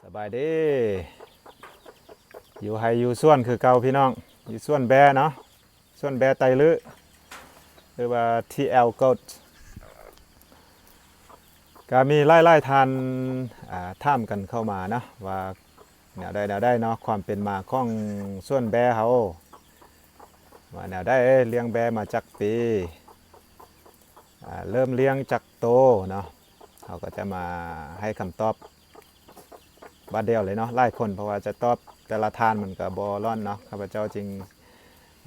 ສະບາຍດີ ຢູ່ໄຮ່ຢູ່ສວນຄືເກົ່າພີ່ນ້ອງ ຢູ່ສວນແບ້ເນາະ ສວນແບ້ໄຕລື ຫຼືວ່າ ທີແອວ Goat ກະມີຫຼາຍໆທ່ານ ອ່າ ຖາມກັນເຂົ້າມາເນາະ ວ່າແນວໃດແນວໃດເນາະ ຄວາມເປັນມາຂອງສວນແບ້ເຮົາ ວ່າແນວໃດ ລ້ຽງແບ້ມາຈັກປີ ອ່າ ເລີ່ມລ້ຽງຈັກໂຕເນາະ ເຮົາກໍຈະມາໃຫ້ຄຳຕອບບາດດຽວເລີຍເນາະ ຫຼາຍຄົນ ເພາະວ່າຈະຕອບແຕ່ລະທ່ານມັນກໍບໍ່ລ້ອນເນາະ ຂ້າພະເຈົ້າຈຶ່ງ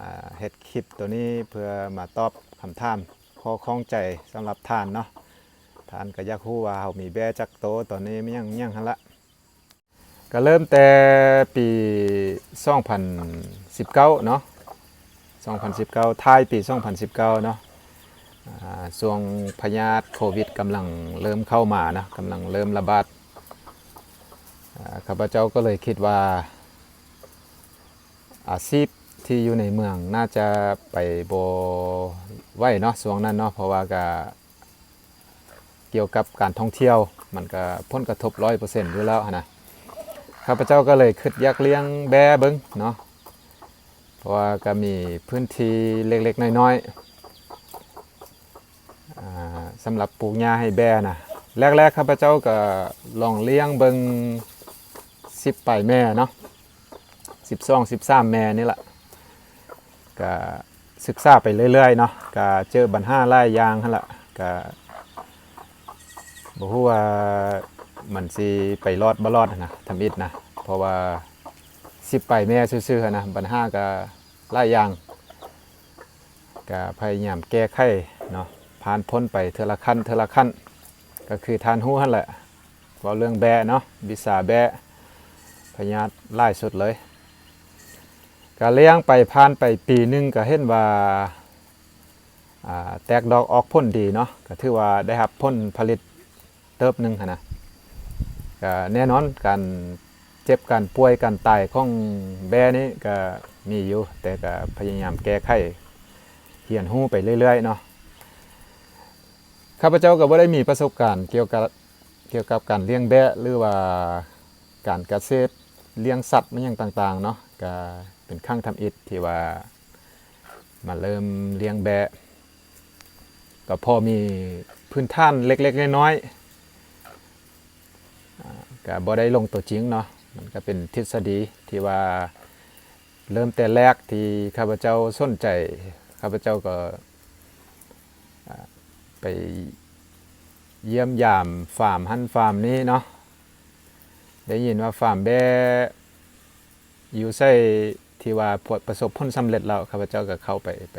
ອ່າ ເຮັດຄລິບໂຕນີ້ເພື່ອມາຕອບຄຳຖາມ ຂໍ້ຂ້ອງໃຈສຳລັບທ່ານເນາະ ທ່ານກໍຢາກຮູ້ວ່າເຮົາມີແບ້ຈັກໂຕ ຕອນນີ້ມີຫຍັງ ຫຍັງຫັ້ນລະ. ກໍເລີ່ມແຕ່ປີສອງພັນສິບເກົ້າເນາະ ສອງພັນສິບເກົ້າ ທ້າຍປີສອງພັນສິບເກົ້າເນາະ ອ່າ ຊ່ວງພະຍາດໂຄວິດກຳລັງເລີ່ມເຂົ້າມາເນາະ ກຳລັງເລີ່ມລະບາດ ອ່າ ຂ້າພະເຈົ້າກໍເລີຍຄິດວ່າ ອາຊີບທີ່ຢູ່ໃນເມືອງໜ້າຈະໄປບໍ່ໄຫວເນາະ ຊ່ວງນັ້ນເນາະ ເພາະວ່າກະ ກ່ຽວກັບການທ່ອງທ່ຽວ ມັນກະຜົນກະທົບຮ້ອຍເປີເຊັນຢູ່ແລ້ວຫັ້ນນະ ຂ້າພະເຈົ້າກໍເລີຍຄິດຢາກລ້ຽງແບ້ເບິ່ງເນາະ ເພາະວ່າກະມີພື້ນທີ່ເລັກໆນ້ອຍໆ ອ່າ ສຳລັບປູກຫຍ້າໃຫ້ແບ້ນະ ແລກໆ ຂ້າພະເຈົ້າກໍລອງລ້ຽງເບິ່ງສິບປາຍແມ່ເນາະ ສິບສອງ ສິບສາມແມ່ນີ້ລະ ກະສຶກສາໄປເລື້ອຍໆເນາະ ກະເຈີບັນຫາຫຼາຍຢ່າງຫັ້ນລະ ກະບໍ່ຮູ້ວ່າມັນຊິໄປລອດບໍ່ລອດຫັ້ນນະ ທຳອິດນະ ເພາະວ່າສິບປາຍແມ່ຊື່ໆຫັ້ນນະ ບັນຫາກະຫຼາຍຢ່າງ ກະພະຍາຍາມແກ້ໄຂເນາະ ຜ່ານພົ້ນໄປເທື່ອລະຂັ້ນ ເທື່ອລະຂັ້ນ ກໍຄືທ່ານຮູ້ຫັ້ນແຫຼະ ເວົ້າເລື່ອງແບ້ເນາະ ວິຊາແບ້ ພະຍາດຫຼາຍສຸດເລີຍ ກະລ້ຽງໄປ ຜ່ານໄປປີໜຶ່ງ ກະເຫັນວ່າ ອ່າ ແຕກດອກອອກຜົນດີເນາະ ກະຖືວ່າໄດ້ຮັບຜົນຜະລິດເຕີບໜຶ່ງຫັ້ນນະ ກະແນ່ນອນ ການເຈັບ ການປ່ວຍ ການຕາຍຂອງແບ້ນີ້ກະມີຢູ່ ແຕ່ກະພະຍາຍາມແກ້ໄຂ ຮຽນຮູ້ໄປເລື້ອຍໆເນາະ ຂ້າພະເຈົ້າກໍບໍ່ໄດ້ມີປະສົບການກ່ຽວກັບ ກ່ຽວກັບການລ້ຽງແບ້ ຫຼືວ່າການກະເສດ ລ້ຽງສັດ ແມ່ນຫຍັງຕ່າງໆເນາະ ກະເປັນຄັ້ງທຳອິດທີ່ວ່າມາເລີ່ມລ້ຽງແບ້ ກໍພໍມີພື້ນຖານເລັກໆນ້ອຍໆ ອ່າ ກະບໍ່ໄດ້ລົງຕົວຈິງເນາະ ມັນກະເປັນທິດສະດີທີ່ວ່າ ເລີ່ມແຕ່ແລກທີ່ຂ້າພະເຈົ້າສົນໃຈ ຂ້າພະເຈົ້າກໍ ອ່າ ໄປຢ້ຽມຢາມຟາມຫັ້ນຟາມນີ້ເນາະ ໄດ້ຍິນວ່າຟາມແບ້ຢູ່ໃສທີ່ວ່າປະສົບຜົນສຳເລັດແລ້ວ ຂ້າພະເຈົ້າກໍເຂົ້າໄປ ໄປ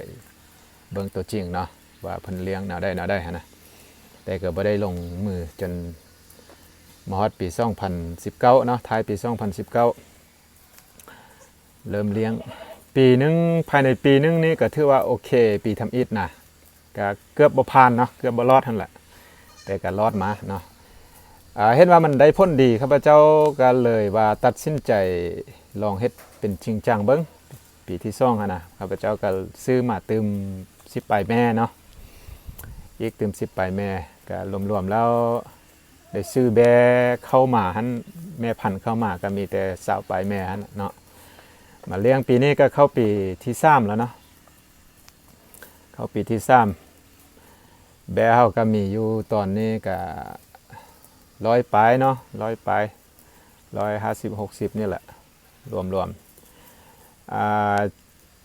ເບິ່ງຕົວຈິງເນາະ ວ່າເພິ່ນລ້ຽງແນວໃດແນວໃດຫັ້ນນະ ແຕ່ກໍບໍ່ໄດ້ລົງມືຈົນມາຮອດປີສອງພັນສິບເກົ້າເນາະ ທ້າຍປີສອງພັນສິບເກົ້າ ເລີ່ມລ້ຽງ ປີໜຶ່ງ ພາຍໃນປີໜຶ່ງນີ້ກໍຖືວ່າໂອເຄ ປີທຳອິດນະ ກໍເກືອບບໍ່ຜ່ານເນາະ ເກືອບບໍ່ລອດຫັ້ນແຫຼະ ແຕ່ກໍລອດມາເນາະ ອ່າ ເຫັນວ່າມັນໄດ້ຜົນດີ ຂ້າພະເຈົ້າກໍເລີຍວ່າຕັດສິນໃຈລອງເຮັດເປັນຈິງຈັງເບິ່ງ ປີທີສອງຫັ້ນນະ ຂ້າພະເຈົ້າກໍຊື້ມາຕື່ມສິບປາຍແມ່ເນາະ ອີກຕື່ມສິບປາຍແມ່ ກໍລວມໆແລ້ວ ໄດ້ຊື້ແບ້ເຂົ້າມາຫັ້ນ ແມ່ພັນເຂົ້າມາກໍມີແຕ່ຊາວປາຍແມ່ຫັ້ນເນາະ ມາລ້ຽງປີນີ້ກໍເຂົ້າປີທີສາມແລ້ວເນາະ ເຂົ້າປີທີສາມ ແບ້ເຮົາກໍມີຢູ່ຕອນນີ້ກໍຮ້ອຍປາຍເນາະ ຮ້ອຍປາຍ ຮ້ອຍຫ້າສິບ ຫົກສິບນີ້ແຫຼະ ລວມໆ ອ່າ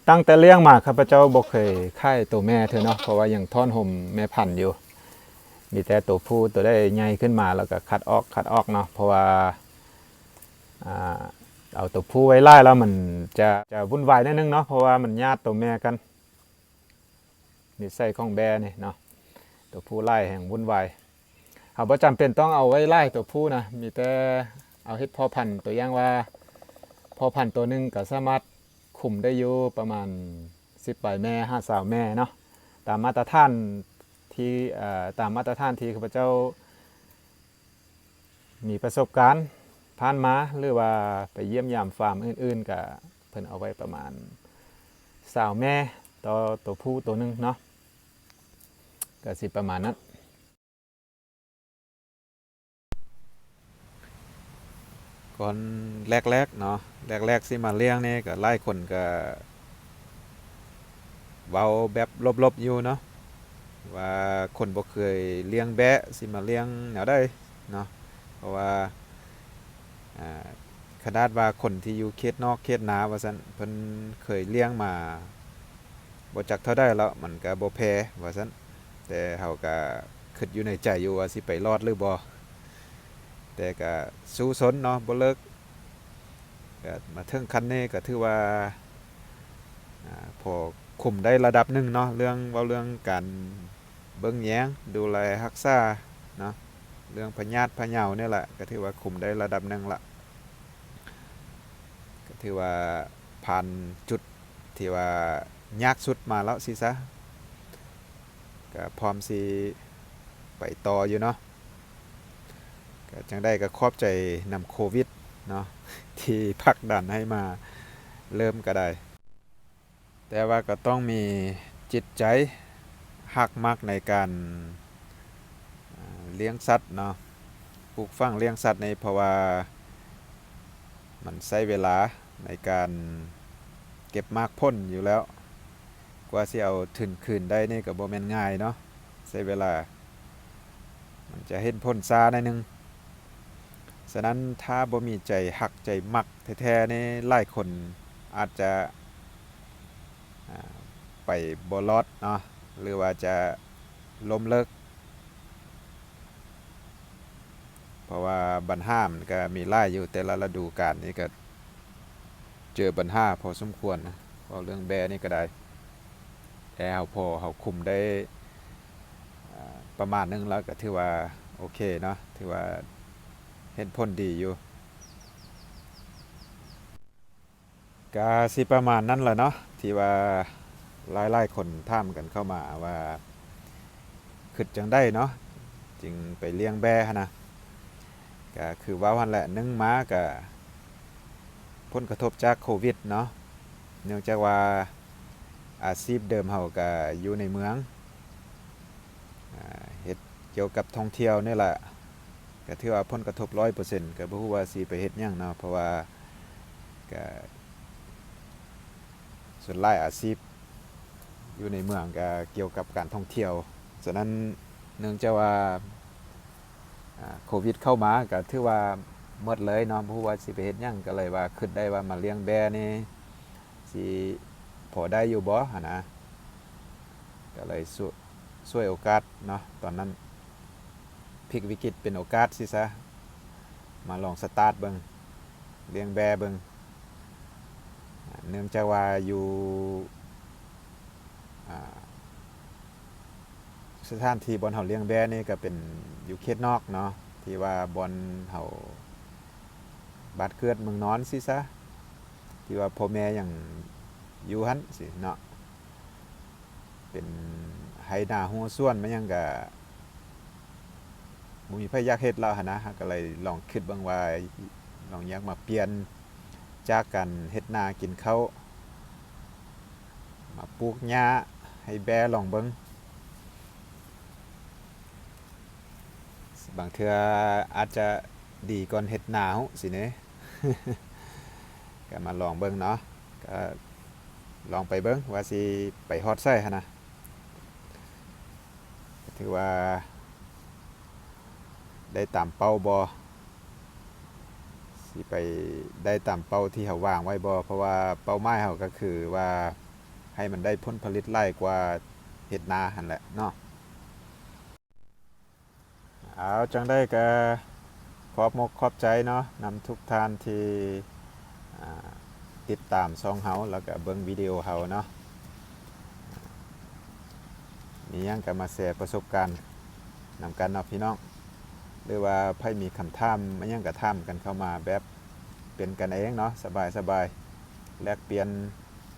ຕັ້ງແຕ່ລ້ຽງມາ ຂ້າພະເຈົ້າບໍ່ເຄີຍຂາຍໂຕແມ່ເທື່ອເນາະ ເພາະວ່າຍັງທ້ອນໂຮມແມ່ພັນຢູ່ ມີແຕ່ໂຕຜູ້ໂຕໃດໃຫຍ່ຂຶ້ນມາ ແລ້ວກໍຄັດອອກ ຄັດອອກເນາະ ເພາະວ່າ ອ່າ ເອົາໂຕຜູ້ໄວ້ຫຼາຍແລ້ວມັນຈະ ຈະວຸ່ນວາຍໜ້ອຍໜຶ່ງເນາະ ເພາະວ່າມັນຍາດໂຕແມ່ກັນ ນິໄສຂອງແບ້ນີ້ເນາະ ໂຕຜູ້ຫຼາຍແຮ່ງວຸ່ນວາຍ ເຮົາບໍ່ຈຳເປັນຕ້ອງເອົາໄວ້ຫຼາຍໂຕຜູ້ນະ ມີແຕ່ເອົາເຮັດພໍ່ພັນ ຕົວຢ່າງວ່າພໍ່ພັນໂຕໜຶ່ງກໍສາມາດຄຸມໄດ້ຢູ່ປະມານສິບປາຍແມ່ ຫາຊາວແມ່ເນາະ ຕາມມາດຕະຖານທີ່ ເອີ່ ຕາມມາດຕະຖານທີ່ຂ້າພະເຈົ້າ ມີປະສົບການຜ່ານມາ ຫຼືວ່າໄປຢ້ຽມຢາມຟາມອື່ນໆ ກະເພິ່ນເອົາໄວ້ປະມານຊາວແມ່ຕໍ່ໂຕຜູ້ໂຕໜຶ່ງເນາະ ກະຊິປະມານນັ້ນ. ກ່ອນແລກໆເນາະ ແລກໆຊິມາລ້ຽງນີ້ ກໍຫຼາຍຄົນກໍເວົ້າແບບລົບໆຢູ່ເນາະ ວ່າຄົນບໍ່ເຄີຍລ້ຽງແບ້ຊິມາລ້ຽງແນວໃດເນາະ ເພາະວ່າ ອາ ຂະໜາດວ່າຄົນທີ່ຢູ່ເຂດນອກເຂດນາວ່າຊັ້ນ ເພິ່ນເຄີຍລ້ຽງມາ ບໍ່ຈັກເທົ່າໃດແລ້ວ ມັນກະບໍ່ແພ້ວ່າຊັ້ນ ແຕ່ເຮົາກະຄິດຢູ່ໃນໃຈຢູ່ວ່າຊິໄປລອດຫຼືບໍ່ ແຕ່ກະສູ້ຊົນເນາະ ບໍ່ເລີກ ກະມາເຖິງຂັ້ນນີ້ກະຖືວ່າ ອາ ພໍຄຸມໄດ້ລະດັບໜຶ່ງເນາະ ເລື່ອງ ເວົ້າເລື່ອງການເບິ່ງແຍງ ດູແລຮັກສາເນາະ ເລື່ອງພະຍາດພະເຍົານີ້ແຫຼະ ກະຖືວ່າຄຸມໄດ້ລະດັບໜຶ່ງລະ ກະຖືວ່າຜ່ານຈຸດ ທີ່ວ່າຍາກສຸດມາແລ້ວຊີ້ຊະ ກະພ້ອມຊິໄປຕໍ່ຢູ່ເນາະ ກະຈັ່ງໃດກະຂອບໃຈນຳໂຄວິດເນາະ ທີ່ຜັກດັນໃຫ້ມາເລີ່ມກະໄດ້ ແຕ່ວ່າກະຕ້ອງມີຈິດໃຈຮັກມັກໃນການ ອາ ລ້ຽງສັດເນາະ ປູກຝັງລ້ຽງສັດນີ້ ເພາະວ່າມັນໃຊ້ເວລາໃນການເກັບໝາກຜົນຢູ່ແລ້ວ ກວ່າຊິເອົາທຶນຄືນໄດ້ນີ້ກໍບໍ່ແມ່ນງ່າຍເນາະ ໃຊ້ເວລາ ມັນຈະເຫັນຜົນຊ້າໜ້ອຍໜຶ່ງ ສະນັ້ນຖ້າບໍ່ມີໃຈຮັກໃຈມັກແທ້ໆນີ້ ຫຼາຍຄົນອາດຈະ ອາ ໄປບໍ່ລອດເນາະ ຫຼືວ່າຈະລົ້ມເລີກ ເພາະວ່າບັນຫາມັນກະມີຫຼາຍຢູ່ ແຕ່ລະລະດູການນີ້ກະເຈີບັນຫາພໍສົມຄວນນະ ເວົ້າເລື່ອງແບ້ນີ້ກະໄດ້ ແຕ່ເຮົາ ພໍເຮົາຄຸມໄດ້ ອາ ປະມານໜຶ່ງແລ້ວກະຖືວ່າໂອເຄເນາະ ຖືວ່າເຫັນຜົນດີຢູ່. ກະຊິປະມານນັ້ນລະເນາະ ທີ່ວ່າຫຼາຍໆຄົນຖາມກັນເຂົ້າມາວ່າ ຄິດຈັ່ງໃດເນາະ ຈຶ່ງໄປລ້ຽງແບ້ຫັ້ນນະ ກະຄືເວົ້າຫັ້ນແຫຼະ ໜຶ່ງມາກະຜົນກະທົບຈາກໂຄວິດເນາະ ເນື່ອງຈາກວ່າອາຊີບເດີມເຮົາກະຢູ່ໃນເມືອງ ອາ ເຮັດກ່ຽວກັບທ່ອງທ່ຽວນີ້ລະ ກະຖືວ່າຜົນກະທົບຮ້ອຍເປີເຊັນ ກະບໍ່ຮູ້ວ່າຊິໄປເຮັດຫຍັງເນາະ ເພາະວ່າກະສ່ວນຫຼາຍອາຊີບຢູ່ໃນເມືອງກະກ່ຽວກັບການທ່ອງທ່ຽວ ສະນັ້ນເນື່ອງຈາກວ່າ ອາ ໂຄວິດເຂົ້າມາ ກະຖືວ່າໝົດເລີຍເນາະ ບໍ່ຮູ້ວ່າຊິໄປເຮັດຫຍັງ ກະເລີຍວ່າຄິດໄດ້ວ່າມາລ້ຽງແບ້ນີ້ ຊິພໍໄດ້ຢູ່ບໍ່ຫັ້ນນະ ກະເລີຍສວ- ສວຍໂອກາດເນາະ ຕອນນັ້ນພິກວິກິດເປັນໂອກາດຊີ້ຊະ ມາລອງສະຕາດເບິ່ງ ລ້ຽງແບ້ເບິ່ງ ເນື່ອງຈາກວ່າຢູ່ ອາ ສະຖານທີ່ບ່ອນເຮົາລ້ຽງແບ້ນີ້ກະເປັນຢູ່ເຂດນອກເນາະ ທີ່ວ່າບ່ອນເຮົາ ບ້ານເກີດເມືອງນອນຊີ້ຊະ ທີ່ວ່າພໍ່ແມ່ຍັງຢູ່ຫັ້ນຊີ້ເນາະ ເປັນໄຮ່ນາຮົ້ວສວນມາຫຍັງກະບໍ່ມີໃຜຢາກເຮັດແລ້ວຫັ້ນນະ ເຮົາກະເລີຍລອງຄິດເບິ່ງວ່າ ລອງຢາກມາປ່ຽນຈາກການເຮັດນາກິນເຂົ້າ ມາປູກຫຍ້າໃຫ້ແບ້ລອງເບິ່ງ ບາງເທື່ອອາດຈະດີກ່ອນເຮັດນາເຮົາຊີ້ເນ ກະມາລອງເບິ່ງເນາະ ກະລອງໄປເບິ່ງວ່າຊິໄປຮອດໃສຫັ້ນນະ ກະຖືວ່າໄດ້ຕາມເປົ້າບໍ່ ຊິໄປໄດ້ຕາມເປົ້າທີ່ເຮົາວາງໄວ້ບໍ່ ເພາະວ່າເປົ້າໝາຍເຮົາກະຄືວ່າໃຫ້ມັນໄດ້ຜົນຜະລິດຫຼາຍກວ່າເຮັດນາຫັ້ນແຫຼະເນາະ. ເອົາ ຈັ່ງໃດກະຂອບມົກຂອບໃຈເນາະ ນຳທຸກທ່ານທີ່ ອາ ຕິດຕາມຊ່ອງເຮົາ ແລ້ວກະເບິ່ງວິດີໂອເຮົາເນາະ ມີຫຍັງກະມາແຊປະສົບການນຳກັນເນາະພີ່ນ້ອງ ຫຼືວ່າໃຜມີຄຳຖາມອີ່ຫຍັງກະຖາມກັນເຂົ້າມາແບບເປັນກັນເອງເນາະ ສະບາຍໆ ແລກປ່ຽນ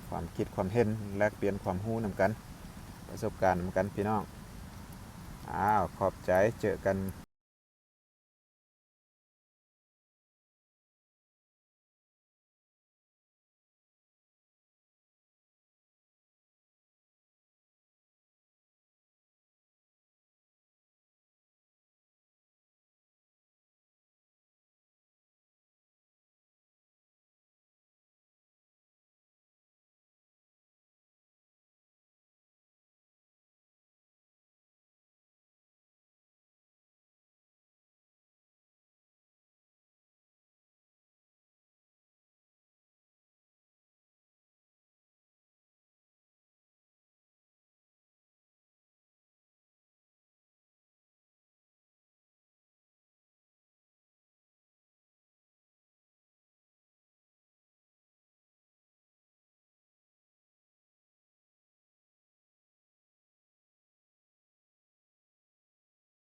ຄວາມຄິດຄວາມເຫັນ ແລກປ່ຽນຄວາມຮູ້ນຳກັນ ປະສົບການນຳກັນພີ່ນ້ອງ. ອ້າວ ຂອບໃຈ ເຈີກັນ